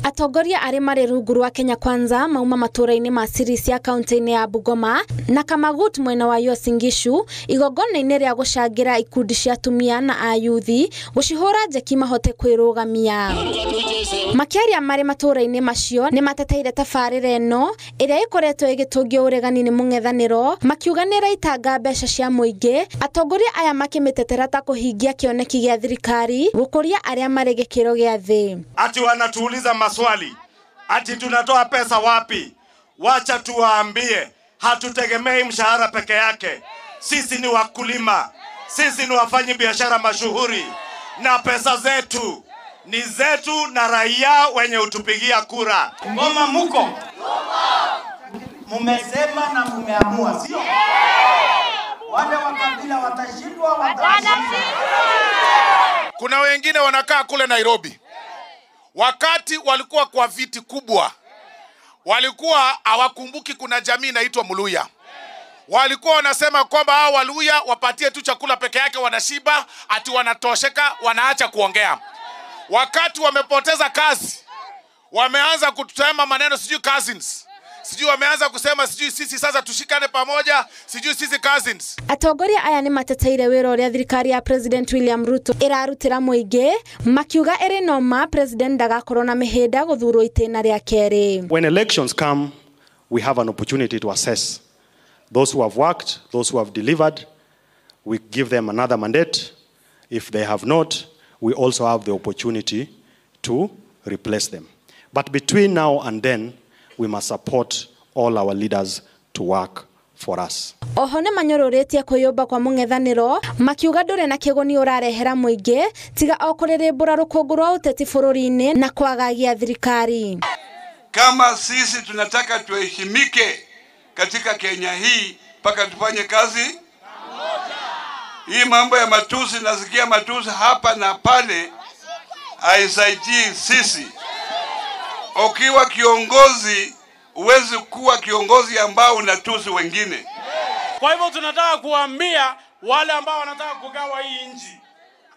Atongoria arĩa marĩ rungu rwa Kenya Kwanza mauma matũũra-inĩ ma Sirisia kaunti-inĩ ya Bungoma na Kamagut mwena wa Uasin Gishu igongona-inĩ rĩa gũcangĩra ikundi cia atumia na ayuthi gũcihũra njeki mahote kwĩrũgamia. Makĩaria marĩ matũũra-inĩ macio nĩ mateteire tabarĩra ĩno ĩrĩa ĩkoretwo ĩgĩtũngio ũregani nĩ mũng'ethanĩro, makiuga nĩ ĩraitanga mbeca cia mũingĩ. Atongoria aya makĩmĩtetera ta kũhingia kĩoneki gĩa thirikari gũkũria arĩa marĩ gĩkĩro gĩa thĩ. Ati wanatuuliza maswali ati tunatoa pesa wapi? Wacha tuwaambie, hatutegemei mshahara peke yake. Sisi ni wakulima, sisi ni wafanyi biashara mashuhuri, na pesa zetu ni zetu na raia wenye utupigia kura. Ngoma muko mumesema na mumeamua, sio? Wale wa kabila watashindwa, watashindwa. Kuna wengine wanakaa kule Nairobi, wakati walikuwa kwa viti kubwa walikuwa hawakumbuki kuna jamii inaitwa Muluya. Walikuwa wanasema kwamba hao Waluya wapatie tu chakula peke yake, wanashiba, ati wanatosheka, wanaacha kuongea. Wakati wamepoteza kazi, wameanza kutema maneno sijui cousins, sijui wameanza kusema sijui sisi sasa tushikane pamoja, sijui sisi cousins. Atongoria aya nĩ mateteire wĩra ũrĩa thirikari ya President William Ruto ĩrarutĩra mũingĩ, makiuga ĩrĩ noma President ndagakorwo na mĩhĩnda gũthurwo itĩna rĩa kerĩ. When elections come, we have an opportunity to assess those who have worked, those who have delivered. We give them another mandate. If they have not, we also have the opportunity to replace them. But between now and then, we must support all our leaders to work for us. Oho nĩ manyũrũrĩtie kwĩyũmba kwa mũng'ethanĩro, makiuga ndũrĩ na kĩguni ũrarehera mũingĩ tiga o kũrĩrĩmbũra rũkũngũ rwa ũteti bũrũri-inĩ na kwagagia thirikari. Kama sisi tunataka tuheshimike katika Kenya hii, mpaka tufanye kazi. Hii mambo ya matusi, nasikia matusi hapa na pale, haisaidii sisi. Ukiwa kiongozi, huwezi kuwa kiongozi ambao unatusi wengine. Kwa hivyo tunataka kuambia wale ambao wanataka kugawa hii nchi.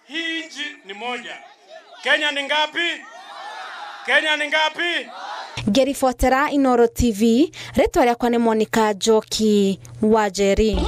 Hii nchi ni moja. Kenya ni ngapi? Kenya ni ngapi? Ngeri Fotera, Inoro TV, rĩtwa rĩakwa nĩ Monica Njoki Wanjeri.